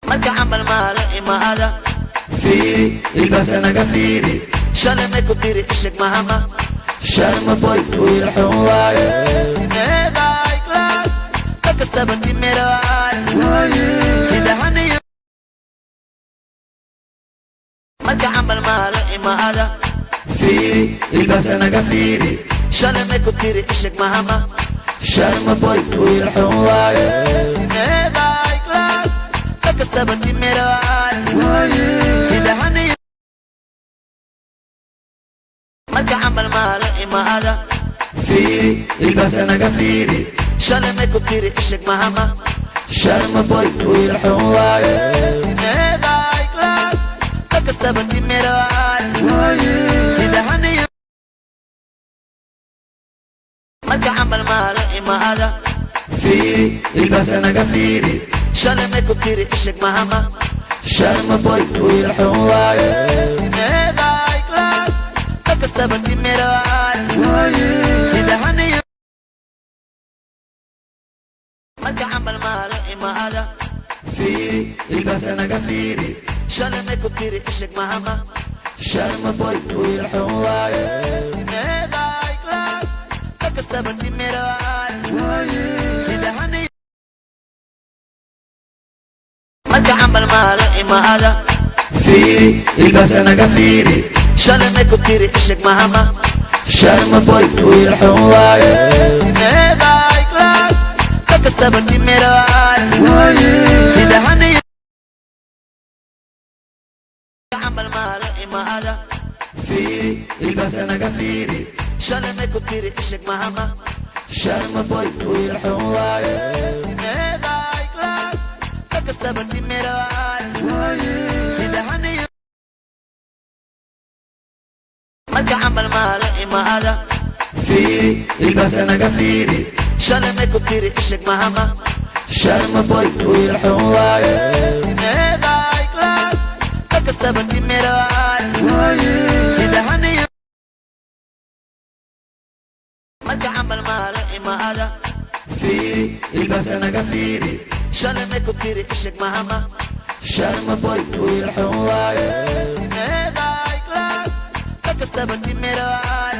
Marka camal maala imaada. Fiiri ilbaabka naga fiiri. Shalay may ku tiri isheg mahama. Sharma Boy wiil xun waaye. Meeday class ka kastaba timiraay sida haniyo. Marka camal maala imaada. Fiiri ilbaabka naga fiiri. Shalay may ku tiri isheg mahama. Sharma Boy wiil xun waaye. Meeday class ka kastaba timiraay sida haniyo. Marka camal maala imaada. Fiiri ilbaabka naga fiiri. Shalay may ku tiri isheg mahama. Sharma Boy wiil xun waaye. Meeday class ka kastaba timiraay sida haniyo. Marka camal maala imaada. Fiiri ilbaabka naga fiiri. Shalay may ku tiri isheg mahama. Sharma Boy wiil xun waaye. Meeday class ka kastaba timiraay sida haniyo. Marka camal maala imaada. Fiiri ilbaabka naga fiiri. Shalay may ku tiri isheg mahama. Sharma Boy wiil xun waaye. Meeday class ka kastaba timiraay sida haniyo. Marka camal maala imaada. Fiiri ilbaabka naga fiiri. Shalay may ku tiri isheg mahama. Sharma Boy wiil xun waaye. Meeday class ka kastaba timiraay sida haniyo. Camal maala imaada. Fiiri ilbaabka naga fiiri. Shalay may ku tiri isheg mahama. Sharma Boy wiil xun waaye. Meeday class ka kastaba timiraay sida haniyo. Marka camal maala imaada. Fiiri ilbaabka naga fiiri. Shalay may ku tiri isheg mahama. Sharma Boy wiil xun waaye. Meeday class ka kastaba timiraay sida haniyo. Marka camal maala imaada. Fiiri ilbaabka naga fiiri. Shalay may ku tiri isheg mahama. Sharma Boy wiil xun waaye. Meeday class ka kastaba timiraay.